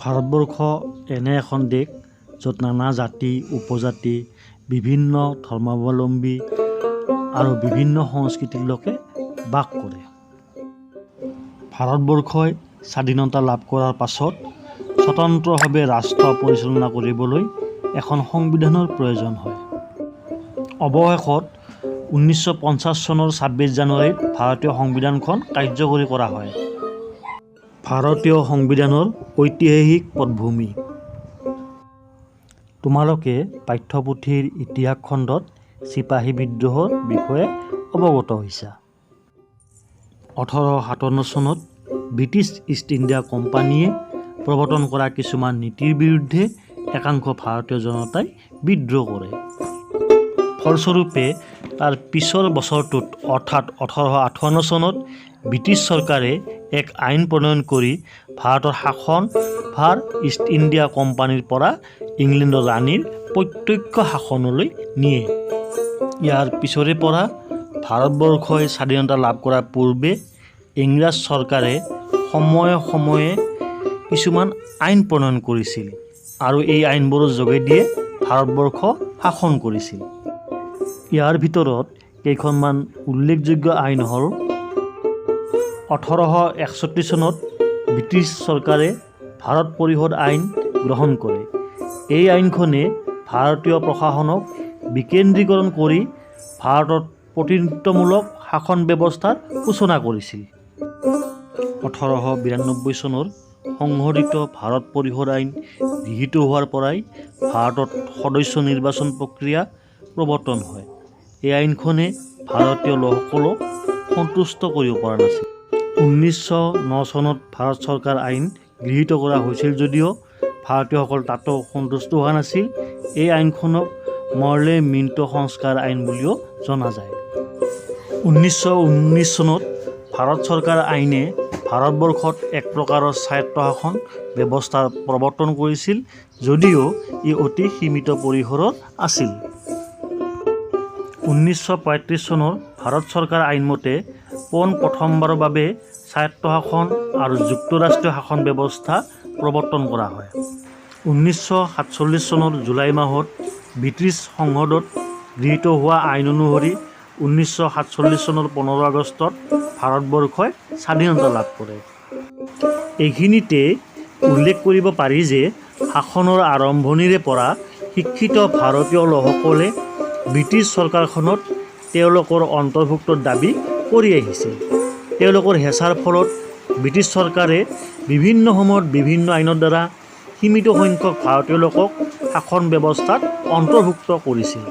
ভাৰতবৰ্ষ এনে এখন দেশ য'ত নানা জাতি উপজাতি, বিভিন্ন ধৰ্মাৱলম্বী আৰু বিভিন্ন সংস্কৃতিৰ লোকে বাস কৰে। ভাৰতবৰ্ষই স্বাধীনতা লাভ কৰাৰ পাছত স্বতন্ত্ৰভাৱে ৰাষ্ট্ৰ পৰিচালনা কৰিবলৈ এখন সংবিধানৰ প্ৰয়োজন হয়। অৱশেষত 1950 চনৰ 26 জানুৱাৰীত ভাৰতীয় সংবিধানখন কাৰ্যকৰী কৰা হয়। ভাৰতীয় সংবিধানৰ ঐতিহাসিক পটভূমি। তোমালোকে পাঠ্যপুথিৰ ইতিহাস খণ্ডত চিপাহী বিদ্ৰোহৰ বিষয়ে অৱগত হৈছা। 1857 চনত ব্ৰিটিছ ইষ্ট ইণ্ডিয়া কোম্পানীয়ে প্ৰৱৰ্তন কৰা কিছুমান নীতিৰ বিৰুদ্ধে একাংশ ভাৰতীয় জনতাই বিদ্ৰোহ কৰে। ফলস্বৰূপে তাৰ পিছৰ বছৰটোত, অৰ্থাৎ 1858 চনত ব্ৰিটিছ চৰকাৰে এক আইন প্ৰণয়ন কৰি ভাৰতৰ শাসনভাৰ ইষ্ট ইণ্ডিয়া কোম্পানীৰ পৰা ইংলেণ্ডৰ ৰাণীৰ প্ৰত্যক্ষ শাসনলৈ নিয়ে। ইয়াৰ পিছৰে পৰা ভাৰতবৰ্ষই স্বাধীনতা লাভ কৰাৰ পূৰ্বে ইংৰাজ চৰকাৰে সময়ে সময়ে কিছুমান আইন প্ৰণয়ন কৰিছিল আৰু এই আইনবোৰৰ যোগেদিয়ে ভাৰতবৰ্ষ শাসন কৰিছিল। ইয়াৰ ভিতৰত কেইখনমান উল্লেখযোগ্য আইন হ'ল, 1861 চনত ব্ৰিটিছ চৰকাৰে ভাৰত পৰিষদ আইন গ্ৰহণ কৰে। এই আইনখনে ভাৰতীয় প্ৰশাসনক বিকেন্দ্ৰীকৰণ কৰি ভাৰতত প্ৰতিনিধিত্বমূলক শাসন ব্যৱস্থাৰ সূচনা কৰিছিল। 1892 চনৰ সংশোধিত ভাৰত পৰিষদ আইন গৃহীত হোৱাৰ পৰাই ভাৰতত সদস্য নিৰ্বাচন প্ৰক্ৰিয়া প্ৰৱৰ্তন হয়। এই আইনখনে ভাৰতীয় লোকসকলক সন্তুষ্ট কৰিব পৰা নাছিল। 1909 চনত ভাৰত চৰকাৰ আইন গৃহীত কৰা হৈছিল যদিও ভাৰতীয়সকল তাতো সন্তুষ্ট হোৱা নাছিল। এই আইনখনক মৰ্লে মিণ্টো সংস্কাৰ আইন বুলিও জনা যায়। 1919 চনত ভাৰত চৰকাৰ আইনে ভাৰতবৰ্ষত এক প্ৰকাৰৰ স্বায়ত্তশাসন ব্যৱস্থাৰ প্ৰৱৰ্তন কৰিছিল যদিও ই অতি সীমিত পৰিসৰৰ আছিল। 1935 চনৰ ভাৰত চৰকাৰ আইনমতে পোন প্ৰথমবাৰৰ বাবে স্বায়ত্তশাসন আৰু যুক্তৰাষ্ট্ৰীয় শাসন ব্যৱস্থা প্ৰৱৰ্তন কৰা হয়। 1947 চনৰ জুলাই মাহত ব্ৰিটিছ সংসদত গৃহীত হোৱা আইন অনুসৰি 1947 চনৰ 15 আগষ্টত ভাৰতবৰ্ষই স্বাধীনতা লাভ কৰে। এইখিনিতে উল্লেখ কৰিব পাৰি যে শাসনৰ আৰম্ভণিৰে পৰা শিক্ষিত ভাৰতীয় লোকসকলে ব্ৰিটিছ চৰকাৰখনত তেওঁলোকৰ অন্তৰ্ভুক্তৰ দাবী কৰি আহিছিল। তেওঁলোকৰ হেঁচাৰ ফলত ব্ৰিটিছ চৰকাৰে বিভিন্ন সময়ত বিভিন্ন আইনৰ দ্বাৰা সীমিত সংখ্যক ভাৰতীয় লোকক শাসন ব্যৱস্থাত অন্তৰ্ভুক্ত কৰিছিল।